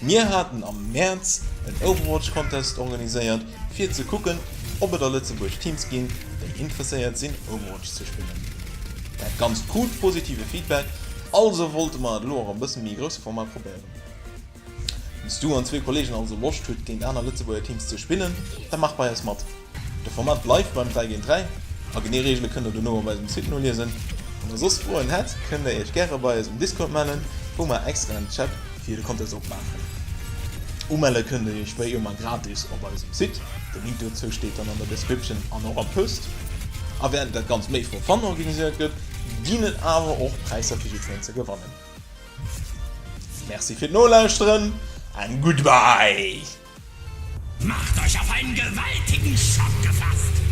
Mir haten am Mäerz en Overwatch Contest organiséiert fir ze kucken ob et a Lëtzebuerg Teams ginn déi interesséiert sinn Overwatch ze spillen. Dat ganzt krut positive Feedback, also wollte mer et elo och am bësse méi grousse Format probéieren. Wann s du an zwee Kollegen also Loscht hutt géint aner Lëtzebuerger Teams ze spillen, da maach bei eis mat. De Format bleift beim 3 géint 3 a genee Reegele kënnt der dono op eisem Site noliesen. Wann der soss Froen hätt, kënnt der iech gäre bei eis um Discord mellen, wou mer extra en Chat fir de Contest opmaachen. Umelle kënnt der iech wéi ëmmer gratis op eisem Site, de Link dozou steet dann an der Description an och am Post. A wärend dat Ganzt méi for fun organiséiert gëtt, ginn et awer och Präisser fir jiddwereen ze gewannen. Merci fir d'Nolauschteren and goodbye! Macht euch auf einen gewaltigen Schock gefasst!